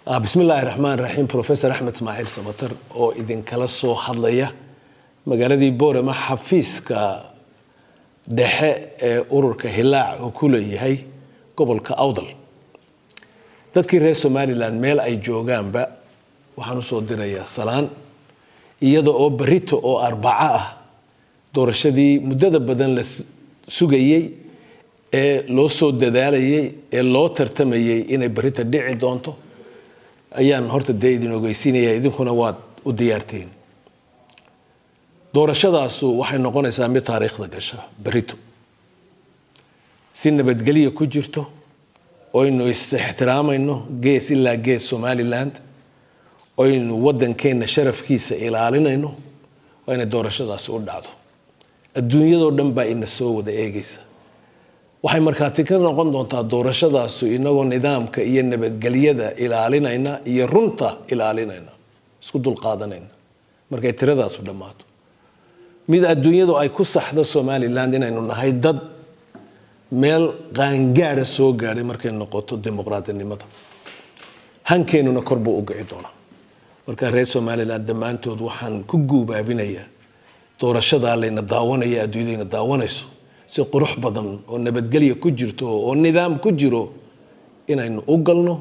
Bismi illaahi raxmaan raxiim. Professor Axmed Ismaaciil Samatar oo idinkala soo hadlaya magaaladii Boorama, xafiiska dhexe ee ururka Hilaac oo ku leeyahay gobolka Awdal. Dadkii reer Somaliland meel ay joogaanba waxaan usoo dirayaa salaan, iyada oo berito oo Arbaco ah doorashadii muddada badan la sugayey ee loo soo dadaalayay ee loo tartamayay inay berito dhici doonto ayaan horta dee idin ogeysiinaya. Idinkuna waad u diyaartihiin. Doorashadaasu waxay noqonaysaa mid taariikhda gasha berito, si nabadgelya ku jirto oynu is-ixtiraamayno gees ilaa gees Somaliland, oynu waddankeenna sharafkiisa ilaalinayno, waa inay doorashadaasi u dhacdo. Adduunyadoo dhan baa ina soo wada eegaysa. Waxay markhaati ka noqon doontaa doorashadaasu inagoo nidaamka iyo nabadgelyada ilaalinayna iyo runta ilaalinayna, isku dulqaadanayna, markay tiradaasu dhammaato, mid adduunyadu ay ku saxdo Somaliland inaynu nahay dad meel qaangaada soo gaadhay markay noqoto dimuqraadinimada. Hankeenuna kor buu u kici doonaa. Marka reer Somaliland dhammaantood waxaan ku guubaabinayaa doorashadaa layna daawanaya, adduunyadayna daawanayso, si qurux badan oo nabadgelya ku jirto oo nidaam ku jiro inaynu u galno,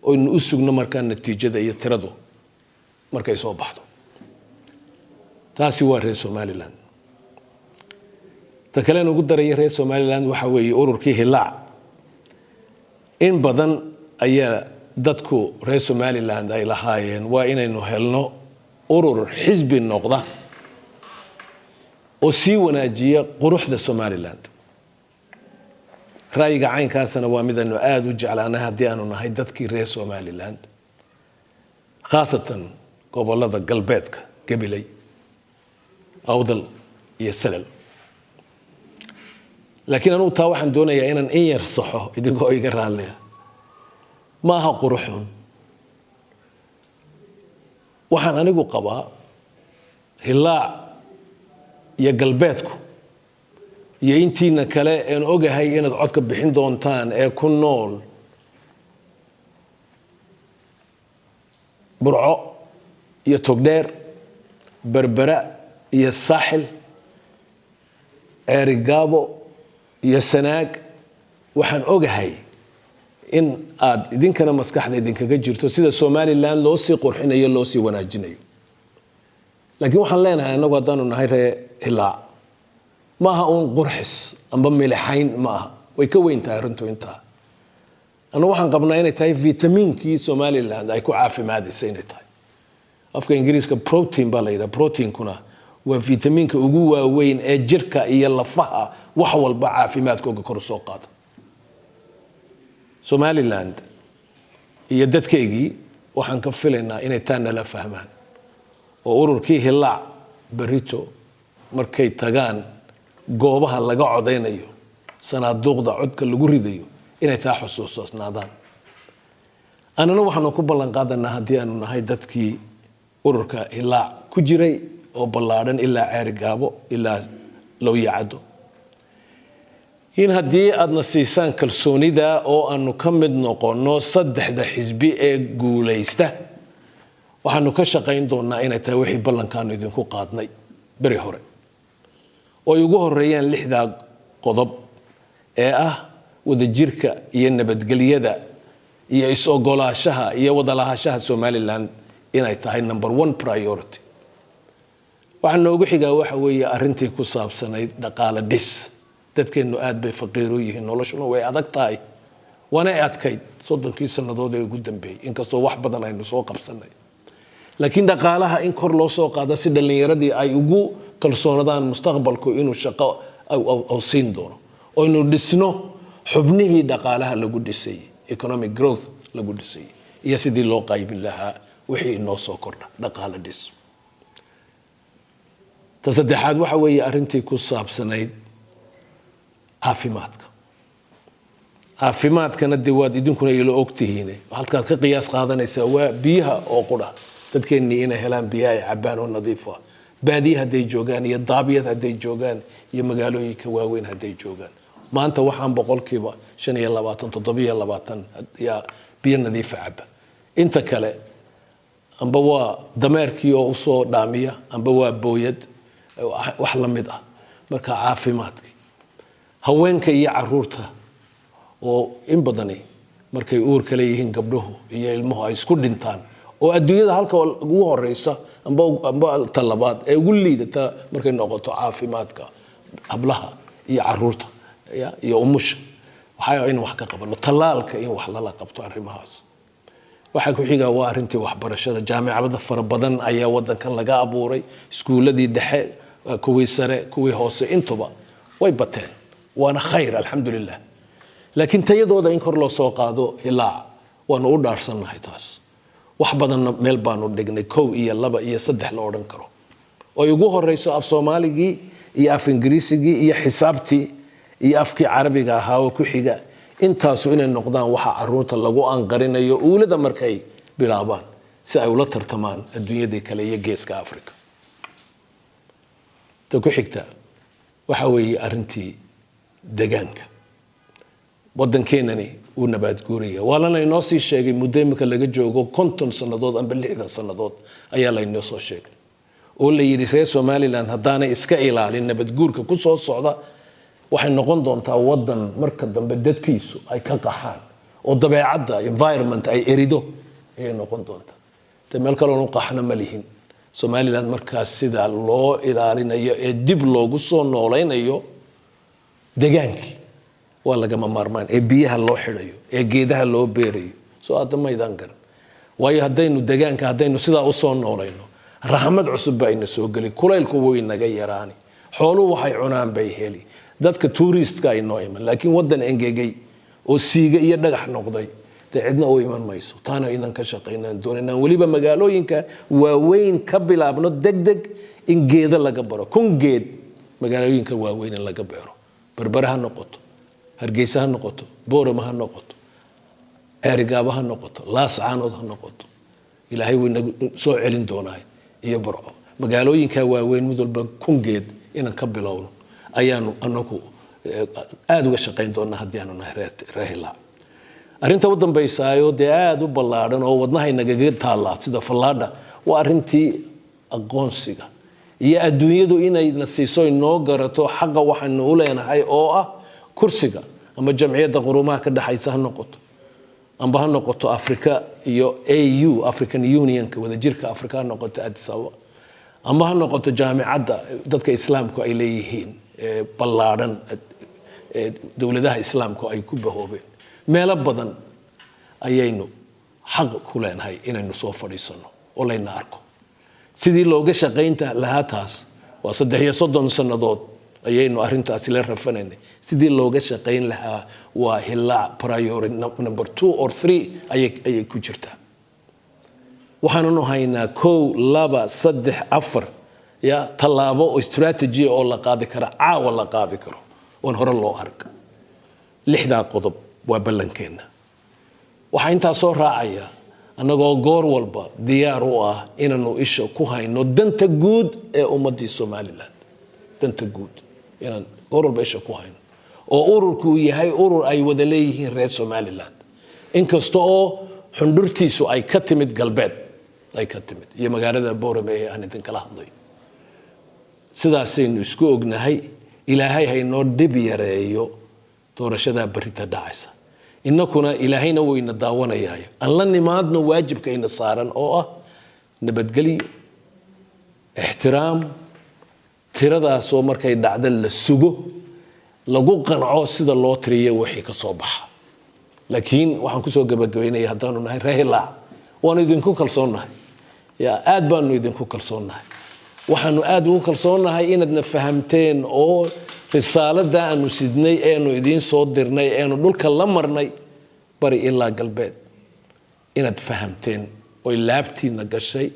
oynu u sugno markaa natiijada iyo tiradu markay soo baxdo. Taasi waa reer Somaliland. Ta kalen ugu daraya reer Somaliland waxa weeye ururkii Hilaac. In badan ayaa dadku reer Somaliland ay lahaayeen waa inaynu helno urur xisbi noqda oo sii wanaajiya quruxda Somaliland. Ra'yiga caynkaasna waa mid aynu aada u jeclaanay haddii aanu nahay dadkii reer Somaliland, khaasatan gobolada galbeedka, Gabiley, Awdal iyo Salal. Laakiin anugu taa waxaan doonayaa inaan in yar saxo, idinkoo iga raalliya. Ma aha quruxun. Waxaan anigu qabaa Hilaac iyo galbeedku iyo intiina kale een ogahay inaad codka bixin doontaan ee ku nool Burco iyo Togdheer, Berbera iyo Saaxil, Ceerigaabo iyo Sanaag, waxaan ogahay in aad idinkana maskaxda idinkaga jirto sida Somaliland loo sii qurxinayo, loo sii wanaajinayo. Laakiin waxaan leenahay annagu haddaanu nahay ree Hilaac, ma aha uun qurxis amba milixayn, ma aha, way ka weyn tahay runtu intaa. Annagu waxaan qabnaa inay tahay vitamiinkii Somaliland ay ku caafimaadaysa inay tahay. Afka Ingiriiska protein baa la yidhaha. Proteinkuna waa vitamiinka ugu waaweyn ee jirka iyo lafaha, wax walba caafimaadkooga kor soo qaada. Somaliland iyo dadkaygii waxaan ka filaynaa inay taa nala fahmaan oo ururkii Hilaac berito markay tagaan goobaha laga codaynayo, sanaaduuqda codka lagu ridayo, inay taa xusuusnaadaan. Annana waxaanu ku ballan qaadanaa haddii aanu nahay dadkii ururka Hilaac ku jiray oo ballaadhan ilaa Ceeri Gaabo ilaa Lowyacaddo, in haddii aadna siisaan kalsoonida oo aanu ka mid noqonno saddexda xisbi ee guulaysta, waxaanu ka shaqayn doonaa inay tahay wixii ballankaanu idinku qaadnay beri hore, oo ay ugu horeeyaan lixdaa qodob ee ah wadajirka iyo nabadgelyada iyo is-ogolaashaha iyo wadalahashaha Somaliland inay tahay number one priority. Waxaa noogu xigaa waxa weeye arrintii ku saabsanayd dhaqaale dhis. Dadkeennu aad bay faqiiro yihiin, noloshuna way adag tahay, waana adkayd 30kii sannadood ee ugu dambeeyey, inkastoo wax badan aynu soo qabsanay. Laakiin dhaqaalaha in kor loo soo qaado si dhallinyaradii ay ugu kalsoonadaan mustaqbalku inuu shaqo au siin doono, oynu dhisno xubnihii dhaqaalaha lagu dhisayey, economic growth lagu dhisayey, iyo sidii loo qaybin lahaa wixii inoo soo kordha, dhaqaale dhis. Ta saddexaad waxa weeye arrintii ku saabsanayd caafimaadka. Caafimaadkana dee waad idinkuna ilo ogtihiin. Halkaad ka qiyaas qaadanaysaa waa biyaha oo qudha. Dadkeennii inay helaan biyaha ay cabaan oo nadiif ah, baadiye hadday joogaan iyo daabiyad hadday joogaan iyo magaalooyinka waaweyn hadday joogaan. Maanta waxaan 25%, 27% yaa biyo nadiifa caba. Inta kale amba waa dameerkii oo usoo dhaamiya, amba waa booyad, wax la mid ah. Marka caafimaadkii, haweenka iyo caruurta oo in badani markay uurka leeyihiin, gabdhuhu iyo ilmuhu ay isku dhintaan, oo adduunyada halka ugu horeysa amba talabaad ee ugu liidata markay noqoto caafimaadka hablaha iyo caruurta iyo umusha, waxaa in wax ka qabano tallaalka, in wax lala qabto arrimahaas. Waxaa ku xiga waa arrintii waxbarashada. Jaamicado fara badan ayaa wadankan laga abuuray, iskuuladii dhexe, kuwii sare, kuwii hoose, intuba way bateen, waana khayr, alxamdulilah. Laakiin tayadooda in kor loo soo qaado, Hilaac waanu u dhaarsannahay taas. Wax badanna meel baanu dhignay, kow iyo laba iyo saddex la odhan karo, oy ugu horeyso af Soomaaligii iyo af Ingiriisigii iyo xisaabtii iyo afkii Carabiga ahaa oo ku xiga. Intaasu inay noqdaan waxa caruurta lagu anqarinayo uulada markay bilaabaan, si ay ula tartamaan adduunyadii kale iyo Geeska Africa. Ta ku xigta waxa weeye arrintii degaanka. Waddankeenani wuu nabaad guuraya, waa lana inoo sii sheegay muddo imika laga joogo 50 sannadood amba 60 sannadood ayaa laynoo soo sheegay, oo la yidhi reer Somaliland haddaanay iska ilaalin nabadguurka ku soo socda, waxay noqon doontaa waddan marka dambe dadkiisu ay ka qaxaan oo dabeecadda environment ay erido ayay noqon doontaa. De meel kaloon u qaxna ma lihin Somaliland. Markaas sida loo ilaalinayo ee dib loogu soo noolaynayo degaankii waa lagama maarmaan, ee biyaha loo xidhayo, ee geedaha loo beerayo. Soo hadda maydaan garan waayo, haddaynu degaanka haddaynu sidaa usoo noolayno, raxmad cusub baa ina soo geli, kulaylku wuu inaga yaraani, xooluhu waxay cunaan bay heli, dadka tourist-ka ay noo iman. Laakiin waddan engegay oo siiga iyo dhagax noqday, dee cidna u iman mayso. Taana inaan ka shaqaynaan doonanaan, weliba magaalooyinka waaweyn ka bilaabno deg deg in geedo laga baro, 1000 geed magaalooyinka waaweyn in laga beero, Berbere ha noqoto, Hargeysa ha noqoto, Boorama ha noqoto, Ceerigaabo ha noqoto, Laascaanood ha noqoto, Ilaahay wuu inagu soo celin doonaa, iyo Burco. Magaalooyinka waaweyn mid walba 1000 geed inaan ka bilowno ayaanu anagu aada uga shaqayn doonaa haddii aanu nahay reer Hilaac. Arrinta u dambaysaayo dee aada u ballaadhan oo wadnahay nagaga taallaa sida fallaadha waa arrintii aqoonsiga iyo adduunyadu inayna siiso, inoo garato xaqa waxaynu u leenahay oo ah kursiga, ama Jamciyadda Qurumaha ka dhexaysa ha noqoto, amba ha noqoto Africa iyo AU, African Unionka, wadajirka Africa ha noqoto, Addis Ababa, ama ha noqoto jaamicadda dadka Islaamku ay leeyihiin ballaadhan, dowladaha Islaamku ay ku bahoobeen. Meelo badan ayaynu xaq ku leenahay inaynu soo fadhiisano oo layna arko. Sidii looga shaqaynta lahaa taas, waa 33 sannadood ayaynu arrintaasi la rafanaynay. Sidii looga shaqayn lahaa waa Hilaac priority number two or three ayay ku jirtaa. Waxaananu haynaa kow, laba, saddex, afar ya tallaabo oo strategy oo la qaadi karo, caawa la qaadi karo, oon hore loo arag. Lixdaa qodob waa ballankeenna. Waxaa intaa soo raacaya, annagoo goor walba diyaar u ah inaanu isha ku hayno danta guud ee ummaddii Somaliland, danta guud inaan goor walba isha ku hayno, oo ururku yahay urur ay wada leeyihiin reer Somaliland, inkasta oo xundhurtiisu ay ka timid galbeed, ay ka timid iyo magaalada Boorame ee aan idinkala hadlayo. Sidaasaynu isku ognahay. Ilaahay haynoo dhib yareeyo doorashadaa berrita dhacaysa. Innakuna Ilaahayna wayna daawanayaayo, aan la nimaadno waajibkayna saaran oo ah nabadgelyo, ixtiraam, tiradaasoo markay dhacdo la sugo, lagu qanco sida loo tiriyo wixii ka soo baxa. Laakiin waxaan kusoo gabagabaynaya, haddaanu nahay reer Hilaac, waanu idinku kalsoonnahay, ya aad baanu idinku kalsoonnahay. Waxaanu aada ugu kalsoonnahay inaadna fahamteen oo risaalada aanu sidnay eenu idiin soo dirnay, eenu dhulka la marnay bari ilaa galbeed, inaad fahamteen oy laabtiina gashay,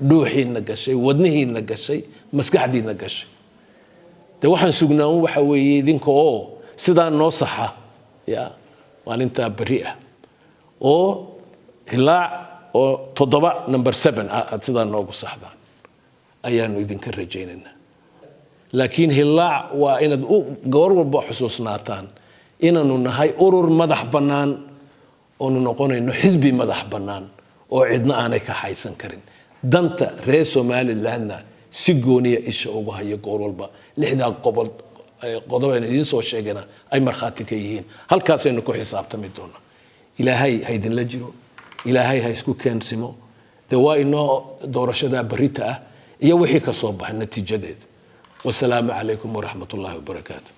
dhuuxiina gashay, wadnihiina gashay, maskaxdiina gashay. De waxaan sugnaa un waxa weeye idinka oo sidaa noo saxa ya maalintaa berri ah, oo Hilaac oo 7, number 7 ah, aad sidaa noogu saxdaan ayaanu idinka rajaynaynaa. Laakiin Hilaac waa inaad u goor walba xusuusnaataan inaanu nahay urur madax bannaan, oonu noqonayno xisbi madax bannaan. Oo cidna aanay ka haysan karin. Danta reer Somalilandna si gooniya isha ugu hayo goor walba. Lixdaa qobol qodob aynu idiin soo sheegana ay markhaati ka yihiin. Halkaasaynu ku xisaabtami doonaa. Ilaahay ha idinla jiro, Ilaahay ha isku keensimo. Dee waa inoo doorashadaa barita ah iyo wixii ka soo baxay natiijadeeda. Wasalaamu calaykum waraxmat ullaahi wabarakaatu.